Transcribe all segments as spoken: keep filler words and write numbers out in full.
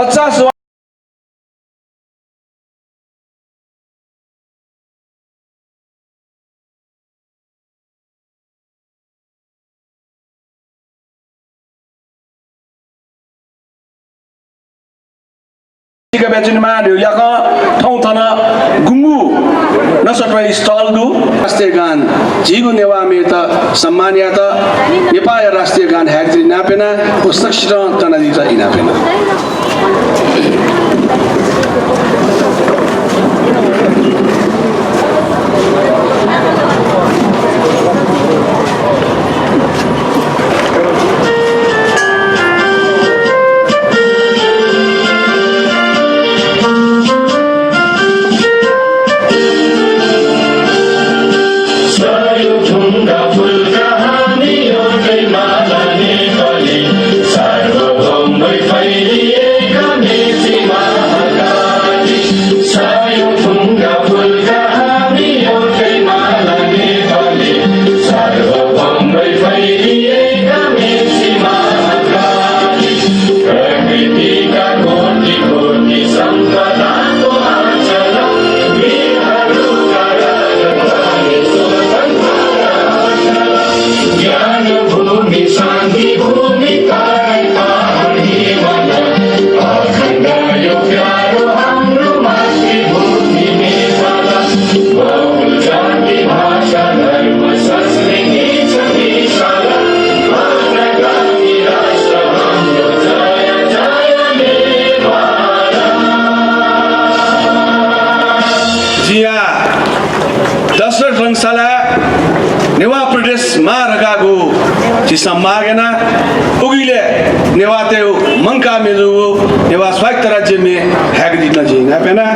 पचास का ब्याचुनिमा ढ्यू ल्याखं थौं थन गुंगू नसत्वय् stall दु। राष्ट्रिय गान झीगु नेवाःम्हय्‌त सम्मान यात नेपाःया राष्ट्रिय गान हायेगु इनाप याना व सकसितं तनादीत इनाप याना। जिया दशरथ रंगशाला नेवाः प्रदेश माः धकाः गु झीसं माग याना। उकिले नेवाःतय् मंकाः मेजूगु नेवाः स्वायत्त राज्य म्ये हायेगु इनाप याना।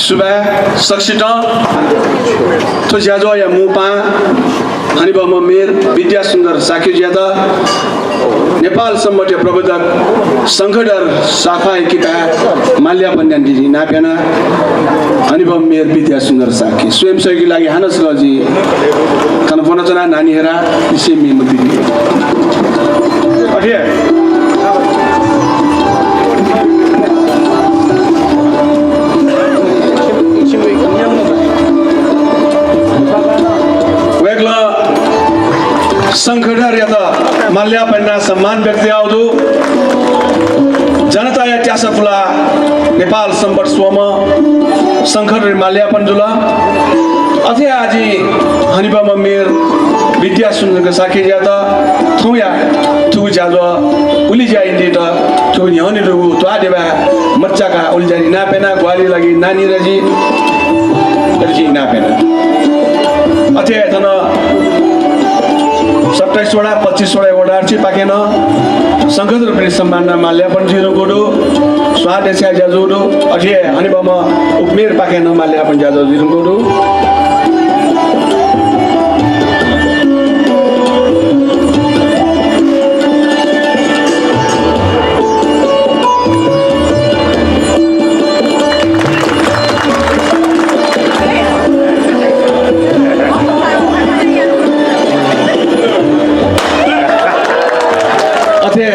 सुभाय् सकसितं। थ्व ज्याझ्वःया मू पाहां हनेबहःम्ह मेयर विद्यासुन्दर शाक्यजुयात नेपाल संवतया प्रवर्तक शंखधर साख्वाःया किताय् माल्यार्पण यानादीत इनाप याना। हनेबहःम्ह मेयर विद्यासुन्दर शाक्य। स्वयंसेवकया लागि हानं छकः जिं थन ब्वनाच्वना। न्हानिहिरा लिसें मेम्ह दिदी। अथे वय्कलं शंखधरयात माल्यार्पण यानाः सम्मान व्यक्त याःगु दु। जनताया त्यासा पुलाः नेपाल संवत स्वम्ह शंखधरयात माल्यार्पण जुल। अथे हे आः जिं हनेबहःम्ह मेयर विद्यासुन्दर शाक्यजुयात थौंया थुगु ज्याझ्वः उलि ज्या यानादीत थुगु न्ह्यःने दुगु त्वाःदेबाय् मचाकाः उलि ज्या यानादीत इनाप याना। ग्वाहालिया लागि न्हानिहिराजु, अले जिं इनाप याना। अथे हे थन सत्ताइस वडा, पच्चिस वडा वडाध्यक्षपाखें नं शंखधरप्रति सम्मान यानाः माल्यार्पण जुइधुंकूगु दु। स्वां देछाया ज्या जूगु दु। अथे हे हनेबहःम्ह उपमेयरपाखें नं माल्यार्पण ज्याझ्वः जुइधुंकूगु दु। अथे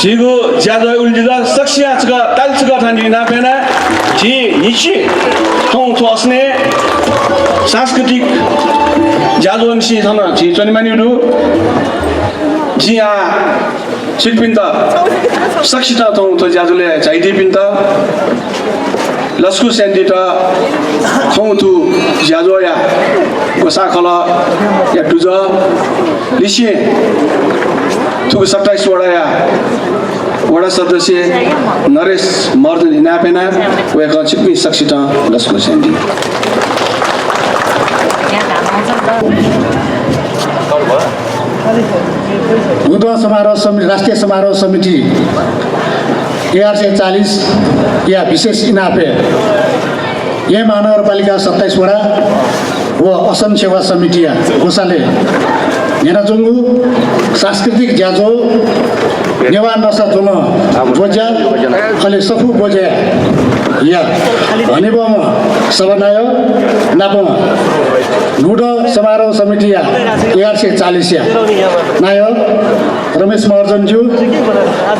झीगु ज्याझ्वः उलि जुल। सकसियां छकः ताली छकः थानाः इनाप याना। झी न्हिच्छि थौं थ्व असनय् सांस्कृतिक ज्याझ्वःनिसें थन झी च्वनेमानि दु। जिं आः छिकपिन्त सकसितं थौं थ्व ज्याझ्वलय् झायादीपिन्त लसकुस यानादीत थौं थ्व ज्याझ्वःया ग्वसाःखलःया दुजः लिसें थुगु सत्ताइस वडाया वडा सदस्य नरेश महर्जन इनाप याना। वय्कः छिकपिं सकसितं लसकुस यानादी। न्हूदँ समारोह समिति, राष्ट्रिय समारोह समिति एघार सय चालिसया विशेष इनापय् येँ महानगरपालिका सत्ताइस वडा व असन सेवा समितिया ग्वसालय् न्ह्यानाच्वंगु सांस्कृतिक ज्याझ्वः नेवाः नसा ज्वलं ब्वज्या, अले सफू ब्वज्याया हनेबहःम्ह सभानायः नाप न्हूदँ समारोह समितिया एघार सय चालिसया नायः रमेश महर्जनज्यू,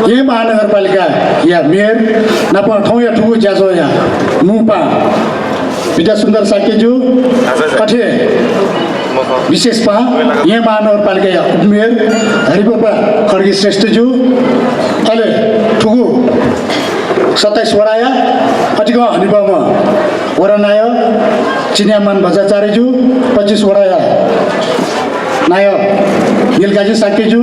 येँ महानगरपालिकाया मेयर नाप थौंया थुगु ज्याझ्वःया मू पाहां विद्यासुन्दर शाक्यज्यू, अथे विशेष पाहां येँ महानगरपालिकाया उपमेयर हरिपपा खड्गी श्रेष्ठज्यू, अले थुगु सत्ताइस वडाया अतिकं हनेबहःम्ह वडा नायः चिन्यामान बज्राचार्यज्यू, पच्चिस वडाया नायः नीलकाजी शाक्यज्यू,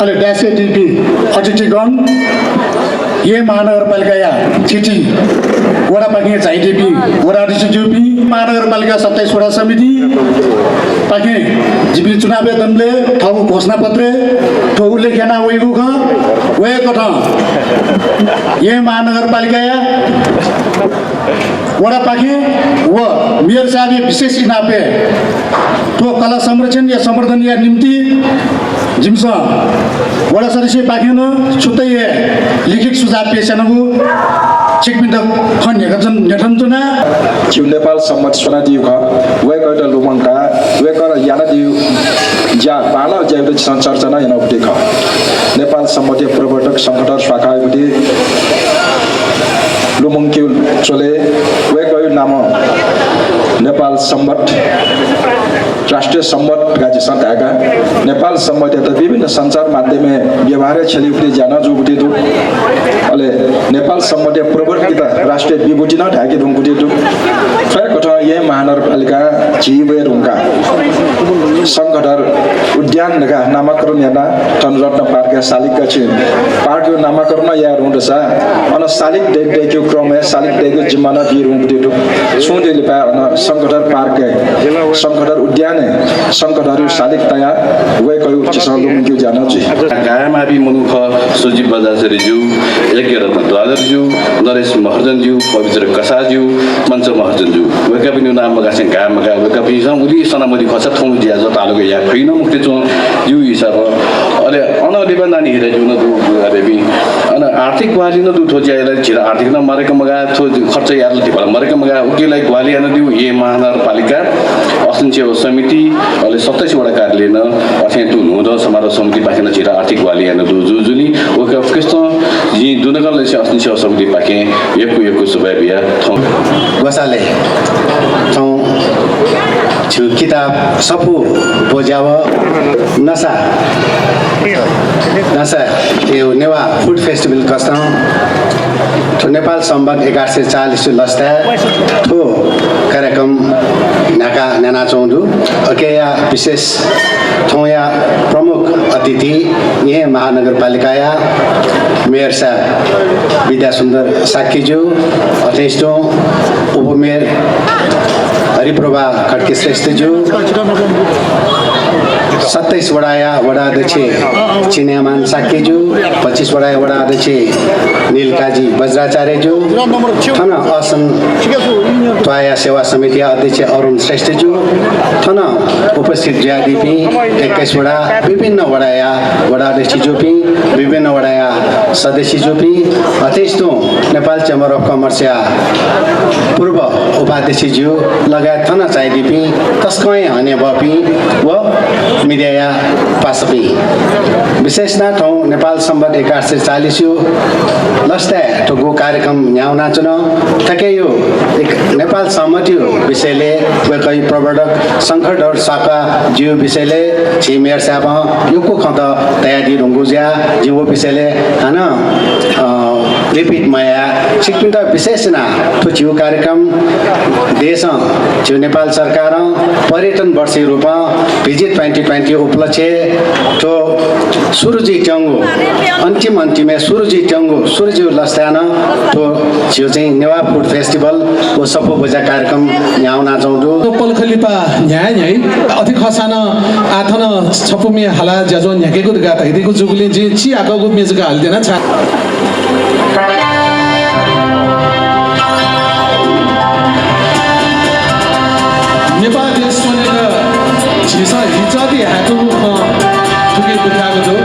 अले दाय्‌सय् दीपिं अतिथिगण, येँ महानगरपालिकाया थीथी वडापाखें झायादीपिं वडा अध्यक्षज्यूपिं, महानगरपालिका सत्ताइस वडा समितिपाखें जिपिं चुनावय् दनेबलय् थःगु घोषणापत्रय् थ्व उल्लेख याना वइगु खः। वय्कथं येँ महानगरपालिकाया वडापाखें व मेयर साहेबया विशेष इनापय् थ्व कला संरक्षणया संवर्धनया निम्तिं जिमिसं वडा सदस्यपाखें नं छुट्टै हे लिखित सुझाव पेश यानागु छिकपिन्त खँ न्ह्यथन, न्ह्यथनाच्वना। झीगु नेपाल संवत् स्वनादीगु खः। वय्कःयात लुमंकाः वय्कलं यानादीगु ज्या बांलाःगु ज्यायात झीसं चर्चा नं यानागु खः। नेपाल संवत्‌या प्रवर्तक शंखधर स्वाखायागु लुमंकेगु झ्वलय् वय्कःयागु नामं नेपाल संवत्, राष्ट्रिय संवत् धकाः झीसं धायेका। नेपाल संवत्‌यात विभिन्न सञ्चार माध्यमय् व्यवहारय् छ्यलेगु ज्या नं जूगु दु। अले नेपाल संवत्‌या प्रवर्तकयात राष्ट्रिय विभूति नं धायेके धुंकूगु दु। थ्व हे कथं येँ महानगरपालिकां झी वये धुंकाः शंखधर उद्यान धकाः नामकरण यानाः थन रत्न पार्कया शालिग कक्षय् पार्कया नामकरण याये धुंकूसा अन शालिग दय्के दय्केगु क्रमय् शालिग दय्केगु जिम्मा नं बी धुंकूगु दु। छुं दिं लिपा अन शंखधर पार्कय्, शंखधर उद्यानय् शंखधरया शालिग तयाः वय्कःयागु झीसं लुमंकेगु ज्या नं जुइ। गाय् माःपिं मनू खः, सुजित बज्राचार्यज्यू, यज्ञरत्न द्वादरज्यू, नरेश महर्जनज्यू, पवित्र कसाःज्यू, मञ्च महर्जनज्यू। वय्कःपिनिगु नां मकासें गाय् मगाः। वय्कःपिन्सं उलि सनामदी खःसा थौं ज्याझ्वः ताःलाक याये फइ नं मखुत, जिगु हिसाबं। अले अन लिपा नानी हिराज्यू नं दु, अले बी। अन आर्थिक ग्वाहालि नं दु, थ्व ज्याया लागि झीत आर्थिक नं मारेक मगाः, थ्व खर्च यायेत ला धिबा ला मारेक मगाः। उकिया लागि ग्वाहालि यानादीगु येँ महानगरपालिका, असन सेवा समिति, अले सत्ताइस वडा कार्यालय नं, अथें तुं न्हूदँ समारोह समितिपाखें नं झीत आर्थिक ग्वाहालि यानादीगु जुजुलिं वय्कःपिन्सं जिं दुनुगलंनिसें असन सेवा समितिपाखें यक्व यक्व सुभाय् बिया थौं। ग्वसालय् थौं झीगु किताब सफू ब्वज्या व नसा, नसा, यो नेवाः फुड फेस्टिभल कथं थ्व नेपाल संवत् एघार सय चालिस लसताय् थ्व कार्यक्रम न्ह्याका न्ह्यानाच्वंगु दु। अकिया विशेष थौंया प्रमुख अतिथि येँ महानगरपालिकाया मेयर साहेब विद्यासुन्दर शाक्यज्यू, अथेंस तुं उपमेयर हरिप्रभा खड्गी श्रेष्ठज्यू, सत्ताइस वडाया वडा अध्यक्ष चिन्यामान शाक्यज्यू, पच्चिस वडाया वडा अध्यक्ष नीलकाजी बज्राचार्यज्यू, थन असन त्वाःया सेवा समितिया अध्यक्ष अरुण श्रेष्ठज्यू, थन उपस्थित जुयादीपिं एक्काइस वडा, विभिन्न वडाया वडा अध्यक्षज्यूपिं, विभिन्न वडाया सदस्यज्यूपिं, अथेंस तुं नेपाल Chamber of Commerce या पूर्व उपाध्यक्षज्यू लगायत थन झायादीपिं तसकं हे हनेबहःपिं व मिडियाया पासापिं, विशेष यानाः थौं नेपाल संवत् एघार सय चालिसया लसताय् थुगु कार्यक्रम न्ह्यानाच्वन। थुकिया एक नेपाल संवत्या विषयलय् वय्कःया प्रवर्तक शंखधर शाक्यजुया विषयलय् झी मेयर साहेबं यक्व खँत धयादी धुंकूगु जुयाः जिं व विषयलय् हानं, अ, repeat मयाये। छिकपिन्त विशेष यानाः थ्व झीगु कार्यक्रम देशं, झीगु नेपाल सरकारं पर्यटन वर्षया रूपं Visit twenty twenty उपलक्ष्यय् थ्व सुरु जुइत्यंगु, अन्तिम अन्तिमय् सुरु जुइत्यंगु, सुरु जुइगु लसताय् नं थ्व झीगु चाहिँ नेवाः food festival व सफू भोज्या कार्यक्रम न्ह्यानाच्वंगु दु। पलख लिपा न्ह्याये न्ह्याइ। अथे खःसां नं आः थन छपु म्ये हालाः ज्याझ्वः न्ह्याकेगु धकाः धयादीगु जूगुलिं जिं चिहाकःगु म्ये जक हालादियाना छाय्। नेपाः देश स्वनेत झीसं हिचःति हाय्कूगु खँ थुकी दुथ्याःगु दु।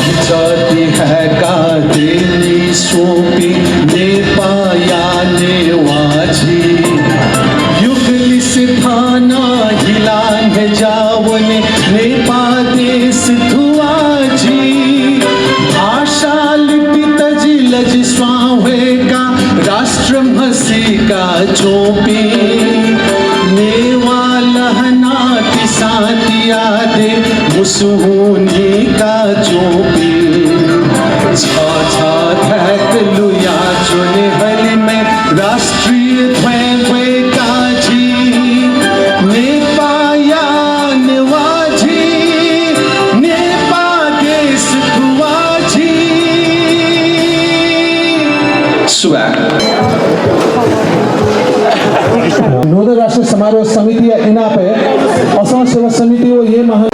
हिचःति हाय्काः देय् स्वंपिं नेपाःया नेवाः झी। युगलिसे थन हिला न्ह्यज्याः वने नेपाः देश थुवाः झी। भाषा लिपि तजि लजि स्वां ह्वय्काः राष्ट्र म्हसीका च्वंपिं, नेवाः लहना तिसां तियाः दे मुसु हुनिका च्वंपिं। छछथाय्क लुया च्वने हलिमय् राष्ट्रिय ध्वय् ह्वय्काः झी। नेपाःया नेवाः झी, नेपाः देश थुवाः झी। सुभाय्। नोदल राष्ट्रिय समारोह समितिया इनापय् असं सेवा समिति व येँ महानगर